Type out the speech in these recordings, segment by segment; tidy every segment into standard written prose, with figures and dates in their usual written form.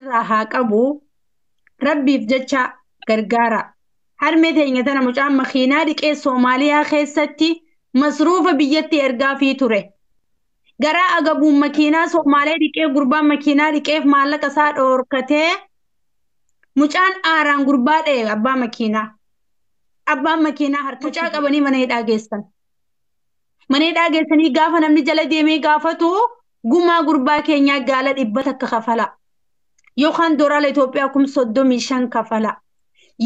Irraa haa qabu. Rabbiif jecha gargaara. Harmee teenya tana mucaan makiinaa dhiqee Soomaaliyaa keessatti masruufa biyyatti ergaafii ture. Garaa agabuun makiinaa Soomaalee dhiqee gurbaan makiinaa dhiqeef maallaqa isaa dhoorkatee mucaan aaraan gurbaa dha'e abbaa makiinaa. Abbaan makiinaa harka mucaa qabanii mana hidhaa geessan. Mana hidhaa geessanii gaafa namni jala deemee gaafatu gumaa gurbaa keenyaa gaala 100 kafala. Yookaan doolaara Itoophiyaa 35,000 kafala.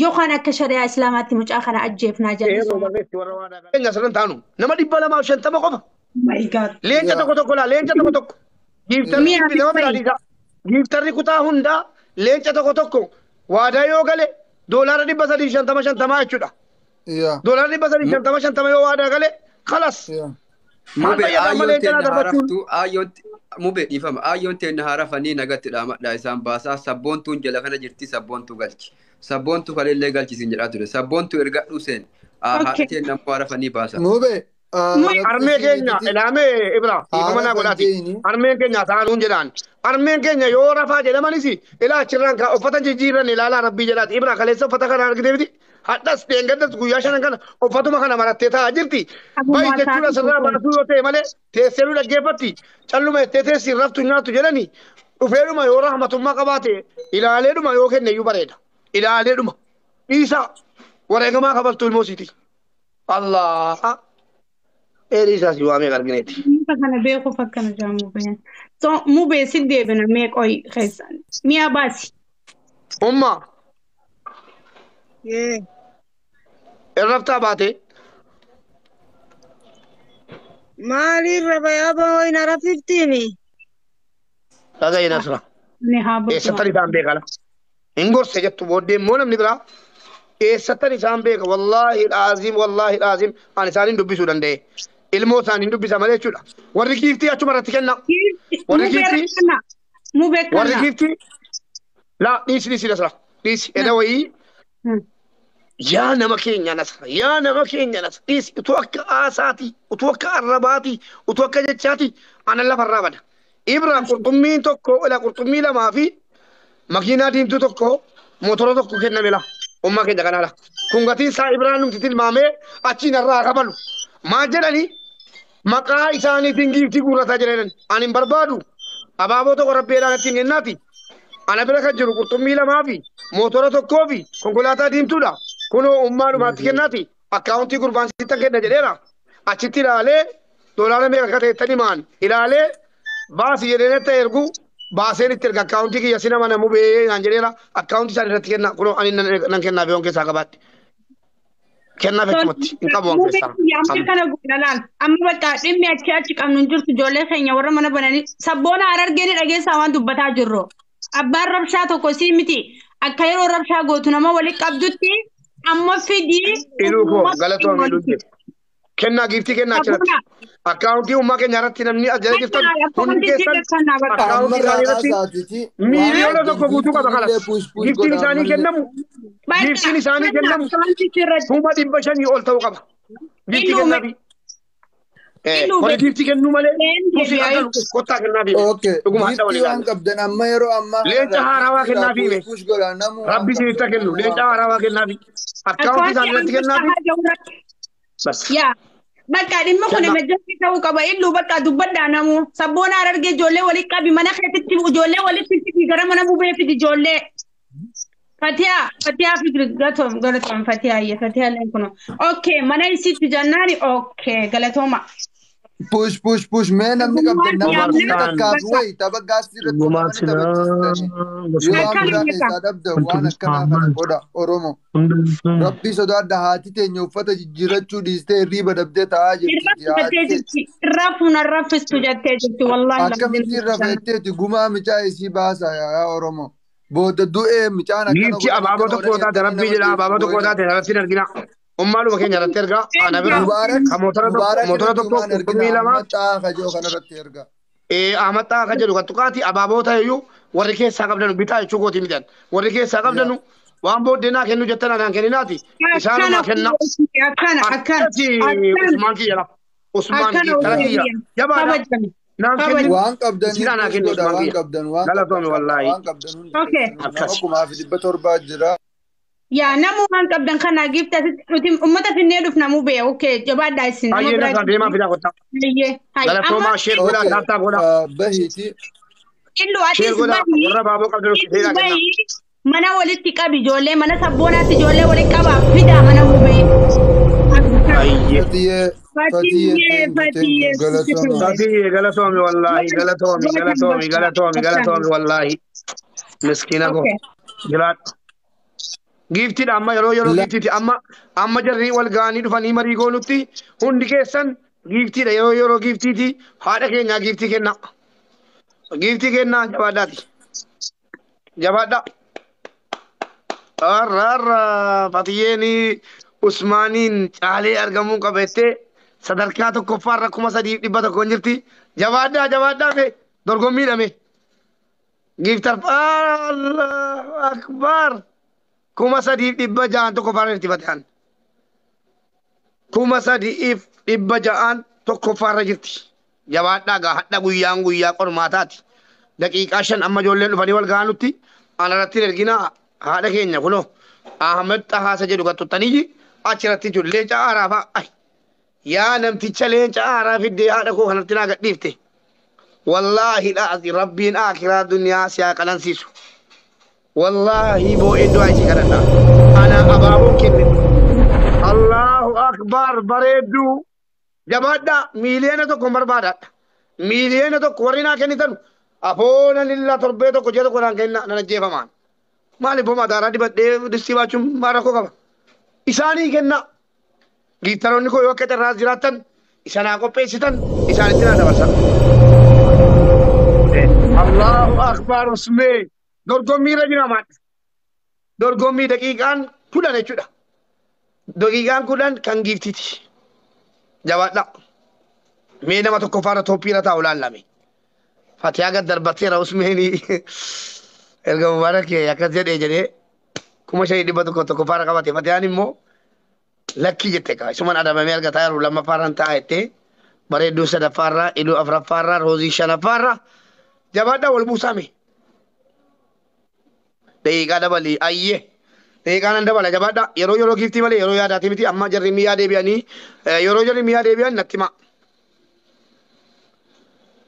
Yookaan akka shari'aa Islaamaatti mucaa kana ajjeefnaa jedhanii Qeerroo barreessi warra waan keenya asirran taanu nama 250 qofa. My God. Leenca tokko tokko laa leenca tokko tokko. Giiftarri Mi'a nama biraa fa'i. dhiisa. Giiftarri kutaa hundaa leenca tokko tokko waadaa yoo gale doolaara 350 50 jechuudha. Yaa. Doolaara 350 50 yoo waadaa gale kalas. Yaa. Maal Mube fayyada amma aayyoon leenca naa teenna darbachuun? haaraftuu aayyoon mube dhiifama aayyoon teenna haarafanii nagatti dhaamadha isaan baasaa sabboontuun jala kana jirti sabboontuu galchi sabboontuu kaleellee galchi isin jedhaa ture sabboontuu ergadhuu seen haadha Okay. teenna ammoo haarafanii baasa. Mube. Mube. Harmee keenya ilaamee Ibra dhiifama naa Haara godhaati. jeeni. Harmeen keenya taanuun jedhaan. Harmeen keenya yoo rafaa jedhamanis ilaa achirraan kaa uffata jijjiirran ilaalaa rabbii jedhaati. Ibra kaleessa uffata kana argitee miti. Hadhas dheengaddas guyyaa shanan kana uffatuma kana marattee taa'aa jirti. Bayi Abumaa jechuun isaatii asirraa tokko. baasuu yoo ta'e malee teessee nu dhaggeeffatti. Calluma jettee teessi hin raftu nyaattu jedhani dhufeedhuma yoo rahmatummaa qabaate ilaaleedhuma yoo kenne iyyuu bareeda. Ilaaleedhuma. Dhiisaa wareegamaa kafaltu ilmoo siiti. Allah. Eeriisaa si waamee argineeti. Muka kana beekuuf akkana jaa mubeen. So mubee si deebina mee qoy keessan. Mi'a baasi. Umma Yee. irraftaa baate Maaliirra bayaa hin rafiftiimi? dhaga'i Nasra. Ni haa bultu. Eessattan isaan beekala. Hin gorse jettu booddee immoo namni biraa eessattan isaan beeka wallaahi dhaaziim wallaahi dhaaziim ani isaaniin dubbisuu danda'e. Ilmoo isaaniin dubbisa malee jechuudha. Warri giiftii achuma irratti kenna. Warri Mubee giiftii rakkana. Mubee warri kana. giiftii laa dhiisi dhiisi Nasra dhiisi eda wayii yaa nama keenya Nasra yaa nama keenya Nasra dhiisi utuu akka aasaati utuu akka arrabaati utuu akka jechaati ana lafarraa bada. Ibra qurxummiin tokko ila qurxummii lamaa fi makiinaa diimtuu tokko motora tokko kenname la ummaa keenya kanaa la. Kun gatiin isaa Ibraan numti tilmaamee achiin irraa kafalu. Maal jedhani maqaa isaaniitiin giiftii guurrataa jiran ani hin barbaadu abaaboo tokko rabbeedhaan ittiin kennaati. Ana bira kan jiru qurxummii lamaa fi motora tokkoo fi konkolaataa diimtuudha. Kunoo ummaa dhumaatti kennaati. Akkaawuntii gurbaan sittan kenna jedheera. Achitti ilaalee doolaara meeqa akka ta'e himaan ilaalee baasi jedhee natti ergu baaseen itti erga akkaawuntii kiyya sina mana mubee naan jedheera. Akkaawuntii isaan irratti kenna kunoo ani nan kennaaf yoon keessaa qabaadhe. Kennaaf achumatti hin qabu waan Mubee keessaa. amma kana goona laal. Amma bakka dhimmi achi achi qabnu hin jirtu ijoollee keenya warra mana bananii sabboona harargee ni dhageessaa waan dubbataa jirru. Abbaan rabshaa tokko sii miti. Akka yeroo rabshaa gootu nama walitti qabdutti amma fidii Iluu koo uummata galatoom iluu walitti. Kennaa giiftii kennaa achirratti. Sabboona Akkaawuntii ummaa keenya irratti namni as jala jirtan kennaa hundi akkaawuntii keessan kennaa bakka. akkaawuntii Ammarraa isaanii irratti kaasaatiti waan miiliyoona qabdan tokko guutuu qaba giiftiin kalas. illee push push Giiftiin godha isaanii ammallee. kennamu Bakka giiftiin isaanii kennaa kennamu akkaawuntii irratti. 500,000 ol ta'uu qaba. Giiftii Iluu kennaafi. iluu Warri giiftii kennuu malee Leen tuusii deebi'aa arganu kottaa kennaafi. Okay. Dhuguma hadha Giiftii walii waan ilaalla. qabdan amma yeroo ammaa Leenca kanarraa haarawaa giiftiirraa kennaafi push hime. push godha namuu waan Rabbi isinitti qabdan kennu. namuu Leenca waan haarawaa qabdan. kennaafi. Akkaawuntii Akkaawuntii isaanii irratti amma kennaafi. haja irratti. Bas. Yaa bakka dhimma kun Kennaa. emergency ta'uu qaba illuu bakka dubbadhaa namu sabboona harargee ijoollee walitti qabi mana keetitti ijoollee walitti fidi gara mana bubee fidi ijoollee. Fatiyaa Fatiyaa fidi galatoom galatoom Fatiyaa ayya Fatiyaa leen kuno. Okay mana isitti jennaani okay galatooma. Push push push mee namni qabdan Dhugummaan nama Umar kuma yaamna Khan. takkaaf bakka wayi tapha gaasii irratti Gumaa namni taphachiistani. Yoo waan akkana biraa bakka. keessaa dhabdan waan akkanaa kana godha Oromo. Rabbii sodaadha haati teenya uffata jijjiirachuu dhiistee hirriiba dhabdee taa'aa Irra jirti. jettee Haati teenya jirti irra fuuna raffistu jettee jirti wallaahi akkamitti irra feetteeti gumaa micaa isii baasa yaa Oromo. Booda du'ee micaan akkana Giiftii godhan abaaboo akkana tokko godhan taate jettanii rabbii nama jedha abaaboo tokko boo'ina. taate irratti hin argina. Ummaadhuma keenya irratti ergaa ana bira Mubaarak kan motora tokko Mubaarak motora irratti tokko waan ergina qurxummii lama Ahmad Xaahaa kajoo kanarratti erga. Ahmad Xaahaa kan jedhu kan tuqaati abaaboo ta'eyyuu warri keessaa qabdanu bitaa jechuu kooti mitan warri keessaa qabdanu waan booddee naa kennu jettan anaan kenninaati Akkana isaanumaa kenna akkana akkana akkasi akkana Usmaan kiyya lafa Usmaan akkana giiftara kiyya obboleeyyan jabaadha kabajame. Naan kennin. Waan qabdan Isiidhaa naa kenni godha Usmaan waan kiyya. qabdan waan Galatoomi qabdan wallaahi. waan qabdan hundi Okay. keessanuu nama Akkas. 1700 jira. Yaa namu waan qabdan kana giifta nuti uummata finnee dhufna mubee. Okay, jabaadhaa isin nama Baay'ee biraa nasaa deemaa fidaa kottaa. Hayyee. Hay amma Galatoomaa sheer godhaa Okay. taaptaa godhaa. Bahiiti. Illu Sheer atis godhaa bahii warra baaboo qabdan atis seeraa kennaa. bahii mana walitti qabi ijoollee mana sabboonaatti ijoollee walitti qabaa fidaa mana mubee. Baay'ee. Fatiyee Fatiyee Fatiyyee thank you thank you fatiyyee galatoomaa. Fatiyee galatoomi wallaahi galatoomi galatoomi galatoomi galatoomi wallaahi. Miskiina koo. Okay. Jiraadhu. Giiftiidha amma yeroo yeroo giiftiiti amma amma jarri wal ga'anii dhufanii marii goonutti hundi keessan giiftiidha yeroo yeroo giiftiiti haadha keenyaa giiftii kennaa. Giiftii kennaa jabaadhaati. Jabaadhaa. Har'a har'a Fatiyyeen Usmaaniin caalee argamuu qabattee sadarkaa tokkoffaarra 3100 hin jirti. Jabaadhaa jabaadhaa mee dorgommiidha mee. Giiftar Allahu Akbar. 3600 tokkoffaarra jirti Fatiyaan. 3600 tokkoffaarra jirti. Jabaadhaa gaa hadha guyyaan guyyaa qormaataati. Daqiiqaa 5 amma ijoolleen dhufanii wal ga'anutti anarratti hin erginaa haadha keenya kunoo Ahmed Xahaasa jedhu gattuttanii achirratti jiru leenca haaraa fa'a. Yaa namticha leenca haaraa fiddee haadha koo kanatti naa gadhiifte. Wallaahi dhaasi rabbiin akiraa duniyaa si haa qalansiisu. Wallaahi boo'een du'aa isii kadhadha. Ana abaaboo kenne. Allahu akbar bareedduu. Jabaadhaa 1 miiliyoona hin barbaadadha. 1 miiliyoona warri naa kennitan afoona lillaa torbee tokko ji'a tokko naan kenna nan ajjeefamaan. Maaliif boma daaraa dibadhee distii baachuun maal rakkoo qaba? Isaanii kenna. Giiftaroonni koo yoo akka carraas jiraattan isa naa qopheessitan isaanitti naa dabarsan. Allahu akbar Usmee dorgommii irra jira maal? Dorgommii daqiiqaan 10 jechuudha. Daqiiqaan 10 kan giiftiiti. Jabaadhaa. Mee nama tokkoffaarra tooppiirra taa'u laallame. Fatiyaa gad darbatteera Usmeenii. Erga Mubaarak akkas jedhee jedhee 5100 tokkoffaarra qabate. Fatiyaan immoo lakkii jette kaa. Isuman adabamee argataa jiru lammaffaarraan taa'a jettee bareedduu sadaffaarraa iluu afuraffaarraa roozii shanaffaarraa jabaadhaa wal buusaame. Daqiiqaa dabalii ayyee. Daqiiqaa nan dabala jabaadhaa yeroo yeroo giiftii malee yeroo yaadaati miti amma jarri miyaa deebi'anii yeroo jarri miyaa deebi'an natti himaa.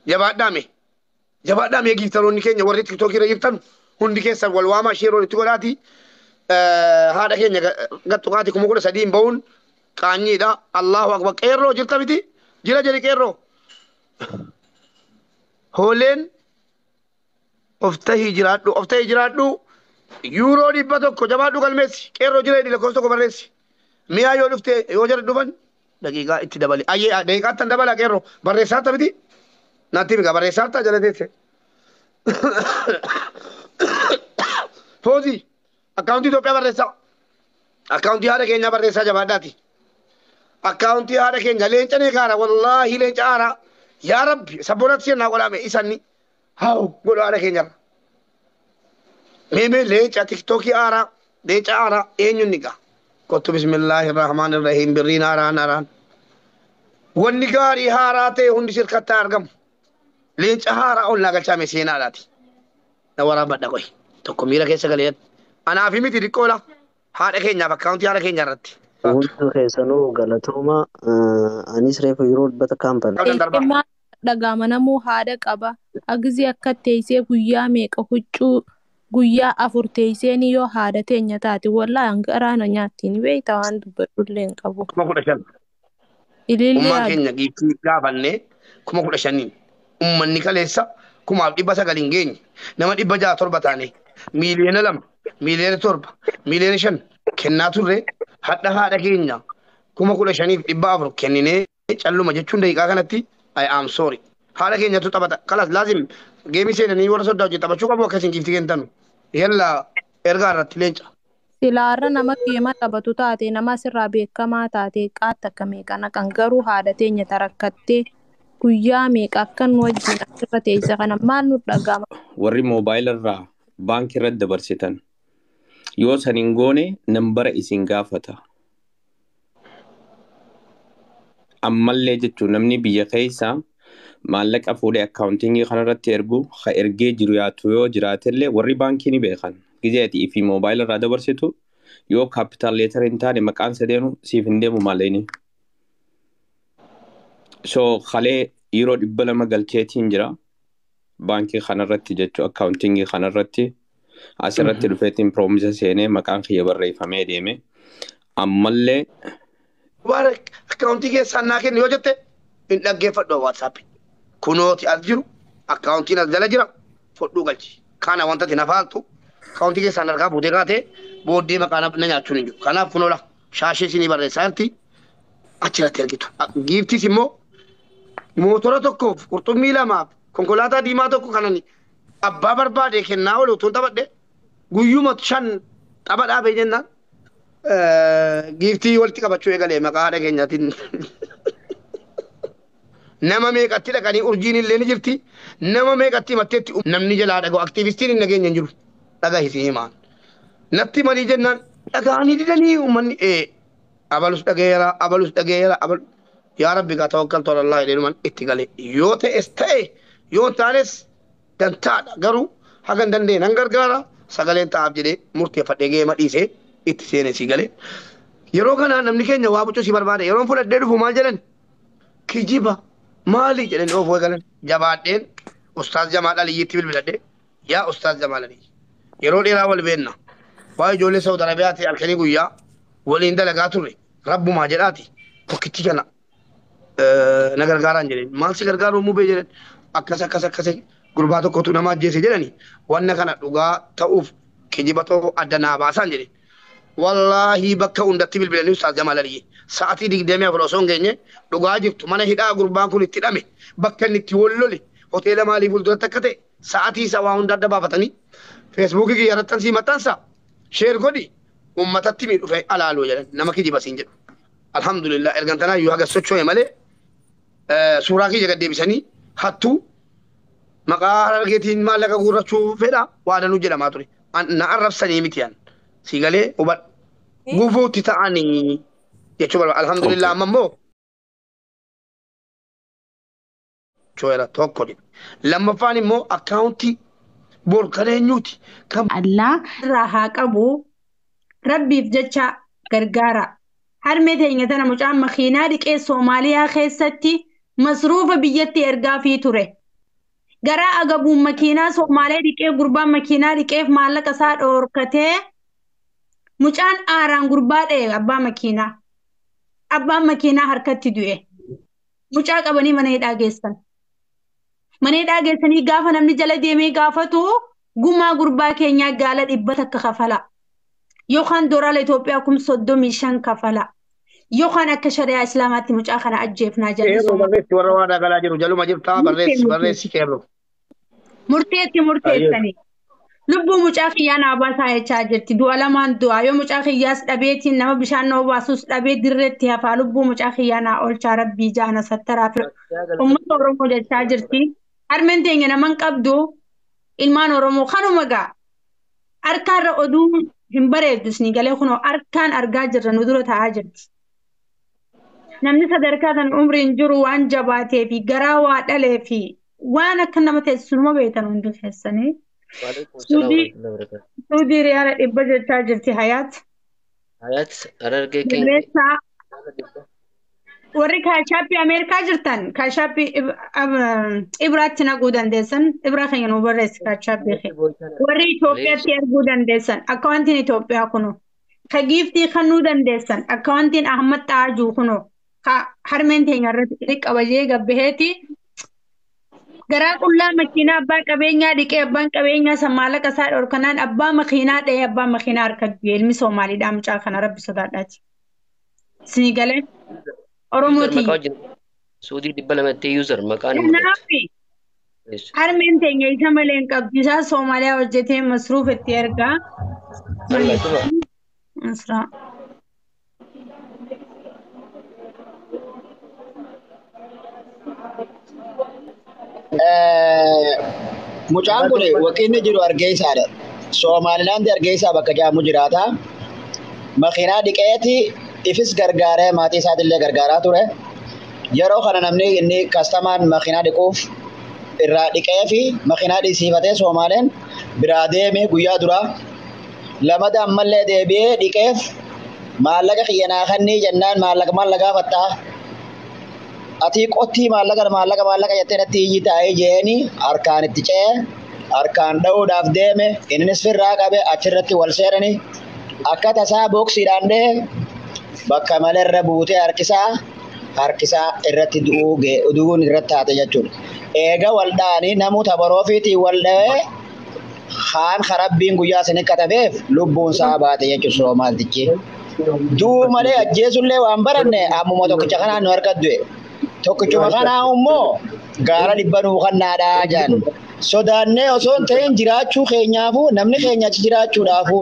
Jabaadhaa mee. Jabaadhaa mee giiftaroonni keenya warri tiktookii irra jirtan hundi keessan wal waamaa ishee yeroo itti godhaati. Haadha keenya gattuqaati 13,000 hin bahuun qaanyiidha. Allahu akbar qeerroo jirta miti jira jedhi qeerroo. Hooleen of tahii jiraadhu of tahii jiraadhu yuuroo 100 jabaadhu galmeessi qeerroo jira jedhi lakkoofsa tokko barreessi. Mi'aa yoo dhufte yoo jara dhufan daqiiqaa itti dabali. Ayyee daqiiqaa tan dabala qeerroo barreessaarta miti. Natti miga barreessaarta jala teesse. Foozii akkaawuntii Itoophiyaa barreessaa. Akkaawuntii haadha keenyaa barreessaa jabaadhaati. Akkaawuntii haadha keenya leenca ni kaara wallaahi leenca haaraa. Yaa Rabbi sabboonatti seenaa godhame isanni haa godhu haadha keenyarra. Mee mee leenca tiktookii haaraa leenca haaraa eenyuun ni gaa. Kottu bismillaahi rahmaan irrahiim birriin haaraan haaraan. Wanni gaarii haaraa ta'e hundi sirkatti argamu. Leenca haaraa ol naa galchaame seenaadhaati. Na waraabadha qoy. Tokko miira keessa galee. Anaa fi miti xiqqoodha. Haadha keenyaaf akkaawuntii haadha keenya irratti. Hundi keessanuu galatooma. Anis reefu yeroo dhibbata kaampana. Qabdan darbaa. Maal dhaga'ama namuu haadha qaba. Agizii akka teessee guyyaa meeqa huccuu guyyaa afur teesseen yoo haadha teenya taate wallaahi hangaraa na nyaattiin beektaa waan dubbadhullee hin qabu. 15,000. Ilillee Ummaan haadha. keenya giiftii gaafannee 15,000. Uummanni kaleessa 9,900 hin geenye. Nama 607 taane 2 miiliyoona 7 miiliyoona 5 miiliyoona kennaa turre hadha haadha keenya 15,400 kenninee calluma jechuun daqiiqaa kanatti I am sorry. Haadha keenyatu taphata. Kalas laazim geemii seenanii warra soddaa hojii taphachuu qabu akkasiin giiftii kennitanu. Yalla ergaa irratti leenca. Silaarra nama geema taphatu taate nama asirraa beekamaa taate qaatta akka meeqa naqan garuu haadha teenya tarakkattee guyyaa meeqa akkan nu wajjin asirra teesse kana maal nu dhaga'ama. Warri moobaayila irraa baankii irratti dabarsitan yoo san hin goone nambara isin gaafata. Ammallee jechuun namni biyya keessaa Maallaqa fuudhee accountingii kanarratti ergu ha ergee jiru yaatu yoo jiraatellee warri baankii ni beekan. Gizee ati ifii moobaayila irraa dabarsitu yoo capital letter hin taane maqaan sadeenu siif hin deemu maallaqni. So kalee yeroo 200 galcheetiin jira. Baankii kanarratti jechuu accountingii kanarratti asirratti dhufeetiin promise seenee maqaan kiyya barreeffamee deeme. Ammallee Mubaarak akkaawuntii keessaan naa kenni yoo jette hin dhaggeeffadhu WhatsApp. Kunooti as jiru akkaawuntiin as jala jira fudhuu galchi. Kana wanta ati na faaltu akkaawuntii keessaan harkaa fuutee kaatee booddee maqaa na nyaachuun hin jiru. Kanaaf kunoola shaashee isinii barreessaa jirti achirratti argitu. Giiftis immoo mootora tokkoof qurxummii lamaaf konkolaataa diimaa tokko kanan abbaa barbaade kennaa oolu utuun taphadhe guyyuma 5 tapha dhaabee jennaan giiftii walitti qabachuu eegalee maqaa haadha keenyaatiin. Nama meeqatti dhaqanii urjiin illee ni jirti. Nama meeqatti himatteetti namni jalaa dhaga'u aktiivistiin hin nageenya hin jiru. Dhagahi si himaan. Natti himanii jennaan dhaga'anii didanii uummanni abalus dhagayeera abalus dhagayeera abalu. Yaa Rabbi gaa tawakkaltu ala Allah jedhee itti galee yoo ta'es ta'e yoo hin taanes dantaadha garuu haga hin dandeenye nan gargaara sagaleen ta'aaf jedhee murteeffadhee geema dhiisee itti seene si galee. Yeroo kana namni keenya waa bucuu si barbaada yeroon fudhadhee dhufu maal jedhan kijiba maali jedhanii of eegalan jabaadheen Ustaaz Jamaal Aliyyiitti bilbiladhee yaa Ustaaz Jamaal Aliyyi yeroo dheeraa wal beenna waa ijoollee Saudi Arabiyaati halkanii guyyaa waliin dalagaa turre rabbumaa jedhaati tokkichi kana na gargaaraan jedheen maal si gargaaruu mubee jedhan akkas akkas akkas gurbaa tokkotu nama ajjeese jedhani wanna kana dhugaa ta'uuf kijiba ta'uu adda naa baasaan jedheen. Wallaahi bakka hundatti bilbilanii Ustaaz Jamaal Aliyyi sa'aatii 24 osoo hin geenye dhugaa jirtu mana hidhaa gurbaan kun itti hidhame bakka inni itti wal lole hoteela maalii fuulduratti akka ta'e sa'aatii isaa waa hunda adda baafatanii feesbuukii kiyya irratti sii maxxansa sheer godhi uummatatti mi dhufe alaaluu jedhan nama kijiba siin jedhu. Alhamdulillah ergan tanaa iyyuu haga socho'e malee suuraa kiyya gad deebisanii hattuu maqaa harargeetiin maallaqa guurrachuu fedha waa danuu jedhamaa ture. Na arrabsanii miti an si galee hubadhu. Gufuutti ta'anii jechuu barbaada. Alhamdulillah amma immoo socho'eera tokko jedhe. Lammaffaan immoo akkaawuntii bor kan eenyuuti kan Allah irraa haa qabu Rabbiif jecha gargaara. Harmee teenya tana mucaan makiinaa dhiqee Soomaaliyaa keessatti masruufa biyyatti ergaafii ture. Garaa agabuun makiinaa Soomaalee dhiqee gurbaan makiinaa dhiqeef maallaqa isaa dhoorkatee mucaan aaraan gurbaa dha'e abbaa makiinaa. Abbaan makiinaa harkatti du'e. Mucaa qabanii mana hidhaa geessan. Mana hidhaa geessanii gaafa namni jala deemee gaafatu gumaa gurbaa keenyaa gaala 100 kafala. Yookaan doolaara Itoophiyaa 35,000 kafala. Yookaan akka shari'aa Islaamaatti mucaa kana ajjeefnaa jedhanii Qeerroo barreessi warra waan dhagalaa jiru jaluma jirtaa barreessi barreessi qeerroo. Murteetti murteessanii. Lubbuu mucaa kiyyaa naa baasaa jechaa jirti. Du'a lamaan du'a. Yoo mucaa kiyyaas dhabeetiin nama bishaan nama baasus dhabee dirreetti hafaa. Lubbuu mucaa kiyyaa naa oolchaa rabbii jaana sattaraa fi uummata Oromoo jechaa jirti. Harmeen teenya naman qabdu ilmaan Oromoo kanuma gaa. Harkaarra oduu hin bareeddu isinii galee kunoo harkaan argaa jirra nu dura taa'aa jirti. Namni sadarkaa tan umriin jiru waan jabaatee fi garaa waa dhalee fi waan akka nama teessu beektan hundi keessanii. Suudii riyaala 100 jechaa jirti Hayaat. Hayaat Harargee keenya. Barreessaa warri kaashaappii Ameerikaa jirtan kaashaappii Ibraatti naquu dandeessan Ibraa keenya nu barreessi kaashaappii keenya. Warri Itoophiyaatti erguu dandeessan akkaawuntiin Itoophiyaa kunoo. Ka giiftii kennuu dandeessan akkaawuntiin Ahmad Xaajuu kunoo. Ka harmeen teenya irratti qabajee gabbaheeti. Garaa qullaa makiinaa abbaa qabeenyaa dhiqee abbaan qabeenyaa san maallaqa isaa dhorkanaan abbaa makiinaa dha'ee abbaa makiinaa harka du'e ilmi Soomaaliidhaa mucaa kana rabbi sodaadhaati. Isinii galee Oromooti. Suudii 200 user maqaan hin mul'atu. Kanaaf harmeen teenya isa malee hin qabdu isaa Soomaaliyaa hojjetee masruuf itti ergaa. Asraa. Mucaan kun wakiilli jiru Hargeysaadha. Somaalilaandi Hargeysaa bakka jedhamu jiraata. Makiinaa dhiqeeti ifis gargaaree maatii isaatillee gargaaraa ture. Yeroo kana namni inni kastamaan makiinaa dhiquuf irraa dhiqee fi makiinaa dhiisiifatee Soomaaleen biraa deeme guyyaa duraa lamada ammallee deebi'ee dhiqeef maallaqa kiyyanaa kannii jennaan maallaqa maallaqa gaafattaa. Ati qottii maallaqa maallaqa maallaqa jettee natti iyyi taa'ee jeeni harkaan itti ce'ee harkaan dha'uudhaaf deeme innis firraa qabe achirratti wal seerani akka tasaa booksiidhaan dhee bakka malee buutee harkisaa irratti du'uun irratti taate jechuudha. Eega wal dha'anii namuu tabaroofiitiin wal dha'ee haan harabbiin guyyaa isin katabeef lubbuun isaa baate jechuudha Soomaaltichi. Du'uu malee ajjeesullee waan baranne ammuma tokkicha kanaan nu harka du'e. Tokkichuma kanaa immoo gaara dhibba nuu kannaadhaa jedhan. Sodaannee osoo hin ta'in jiraachuu keenyaafu namni keenya achi jiraachuudhaafu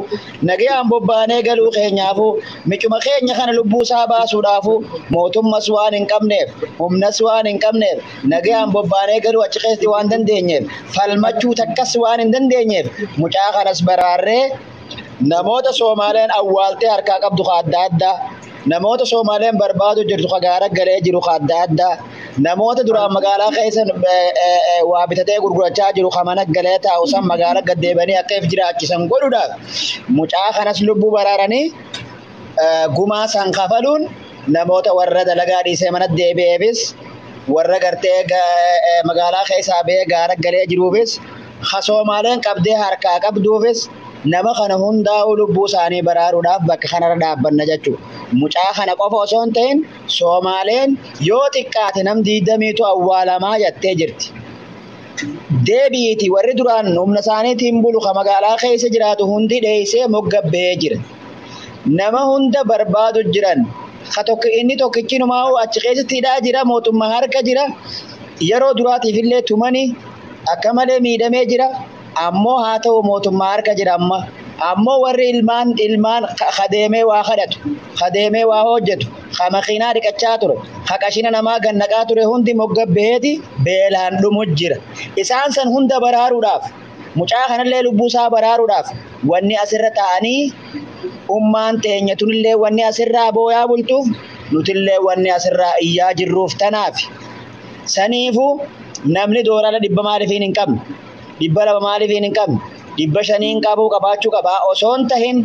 nagayaan bobbaanee galuu keenyaafu micuma keenya kana lubbuu isaa baasuudhaafu mootummas waan hin qabneef humnas waan hin qabneef nagayaan bobbaanee galuu achi keessatti waan dandeenyeef falmachuu takkas waan hin dandeenyeef mucaa kanas baraarree namoota Soomaaleen awwaaltee harkaa qabdu ka adda addaa namoota Soomaaleen barbaadu jirtu ka gaara galee jiru ka adda addaa namoota duraan magaalaa keessa waa bitatee gurgurachaa jiru ka mana galee taa'u san magaalaa gad deebanii akka if jiraachisan godhuudhaaf mucaa kanas lubbuu baraaranii gumaa san kafaluun namoota warra dalagaa dhiisee mana deebi'eefis warra gartee magaalaa keessaa ba'ee gaara galee jiruufis ka Soomaaleen qabdee harkaa qabduufis nama kana hundaa'uu lubbuu isaanii baraaruudhaaf bakka kanarra dhaabbanna jechuudha. Mucaa kana qofa osoo hin ta'in Soomaaleen yoo xiqqaate nam 20tu awwaalamaa jettee jirti. Deebi'iiti warri duraan humna isaaniitiin bulu ka magaalaa keessa jiraatu hundi dheessee moggabbee jira. Nama hunda barbaadu jiran ka tokko inni tokkichi numaa'u achi keessatti hidhaa jira mootummaa harka jira yeroo duraatiif illee tumanii akka malee miidhamee jira. Ammoo haa ta'u mootummaa harka jira amma. Ammoo warri ilmaan ilmaan kadeemee waa kadhatu, kadeemee waa hojjetu, ka makiinaa dhiqachaa ture, ka qashina namaa gannaqaa ture hundi moggabbeeti beelaan dhumu jira. Isaan san hunda baraaruudhaaf, mucaa kanallee lubbuu isaa baraaruudhaaf wanni asirra taa'anii ummaan teenya tunillee wanni asirraa booyaa bultuuf nutillee wanni asirraa iyyaa jirruuf tanaaf. Saniifuu namni doolaara 100 maaliifiin hin qabne. 200 maaliifiin hin qabne 500 qabu qabaachuu qaba osoo hin tahin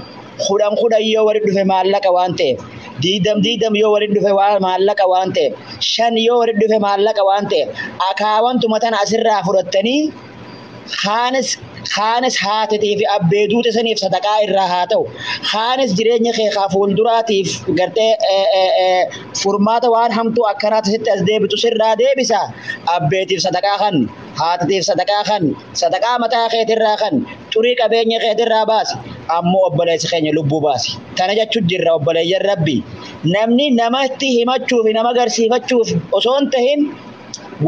10 10 yoo walitti dhufe maallaqa waan ta'eef 20 20 yoo walitti dhufe maallaqa waan ta'eef 5 yoo walitti dhufe maallaqa waan ta'eef akaawwantuma tana asirraa fudhattanii kaanis haatitii fi abbeeduuta saniif sadaqaa irraa haa ta'u kaanis jireenya kee kaa fuulduraatiif gartee furmaata waan hamtuu akkanaatti sitti as deebitu sirraa deebisa abbeetiif sadaqaa kan haatitiif sadaqaa kan sadaqaa mataa keetirraa kan xurii qabeenya keetirraa baasi ammoo obboleessi keenya lubbuu baasi tana jechuun jirra obboleeyyan rabbi namni namatti himachuu fi nama agarsiifachuuf osoo hin tahin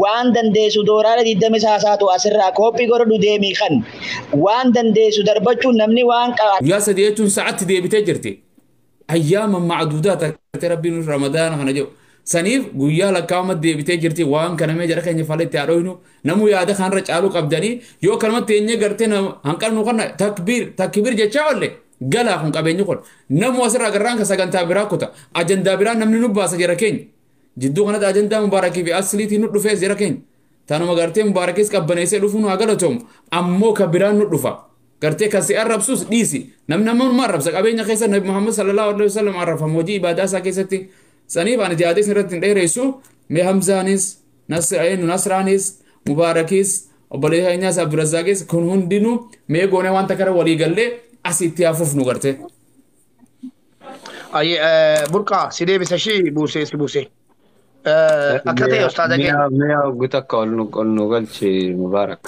waan dandeessu doolaara 20 saasaatu asirraa kooppii godhadhu deemii kan waan dandeessu darbachuun namni waan qaba. Guyyaa sadii jechuun sa'aatti deebitee jirti. Ayyaama macduudaa takkate rabbiin ramadaana kana jedhu. Saniif guyyaa lakkaa'ama deebitee jirti waan kana mee jara keenya fala itti haadhoynu namuu yaada kanarra caaluu qabdanii yoo kanumatti eenyee gartee hanqalnu kana takbiir takbiir jechaa oolle galaa kun qabeenyi kun namuu asirraa garraan ka sagantaa biraa kuta ajandaa biraa namni nu baasa jara keenya. Jidduu kanatti ajandaa mubaarakii fi asliitiin nu dhufee jira keenya. Tanuma gartee mubaarakis qabbaneessee dhufuun haa galatoomu. Ammoo ka biraan nu dhufa. Gartee kan si arrabsus dhiisi. Namni nama arrabsa qabeenya keessa Nabi Muhammad sallallahu alaihi wasallam arrafama hojii ibaadaa isaa keessatti. Saniif ani jaadee isin irratti hin dheeressu. Mee Hamzaanis, Nasraanis, Mubaarakis, obboleessa keenyaas Abdurrazzaaqis kun hundinuu mee goonee wanta kana walii gallee asitti hafuuf nu gartee. Burqaa si deebisa ishii buusee si buusee. Akka ta'e ustaaza keenya. Mi'a hoggu takka ol nu galchi Mubaarak.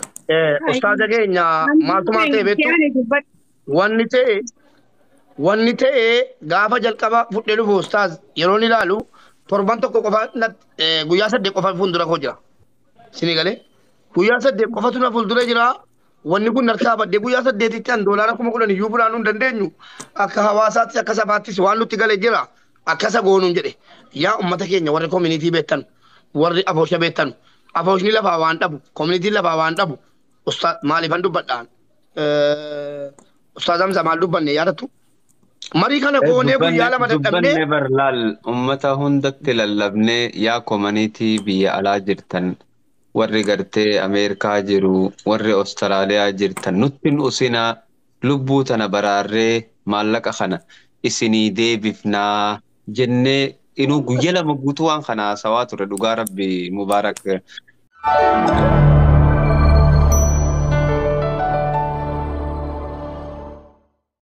Ustaaza keenya maaltumaa ta'e beektu wanni ta'e gaafa jalqaba fudhee dhufu ustaaz yeroo inni ilaalu torban tokko qofa guyyaa 8 qofa fuuldura koo jira. Isinii galee guyyaa 8 qofatu na fuuldura jira. Wanni kun harkaa baddee guyyaa 8tti an doolaara 10,000 iyyuu funaanuu hin dandeenyu. Akka hawaasaattis akka sabaattis waan nutti galee jira. Akkasa goonuun jedhe yaa ummata keenya warri koominiitii beektan warri afoosha beektan afooshni lafaa waan dhabu koominiitiin lafaa waan dhabu maaliifan dubbadhaan ustaaz Hamza maal dubbanne yaadattu? Marii kana goonee guyyaa 2 dadhabnee. Dubbanne bar laal ummata hundatti lallabnee yaa komaniitii biyya alaa jirtan warri gartee Ameerikaa jiru warri Ostiraaliyaa jirtan nutti hin usinaa lubbuu tana baraarree maallaqa kana isinii deebifnaa jennee inuu guyya 2 guutuu waan kana haasawaa ture dhugaa rabbi mubaarak.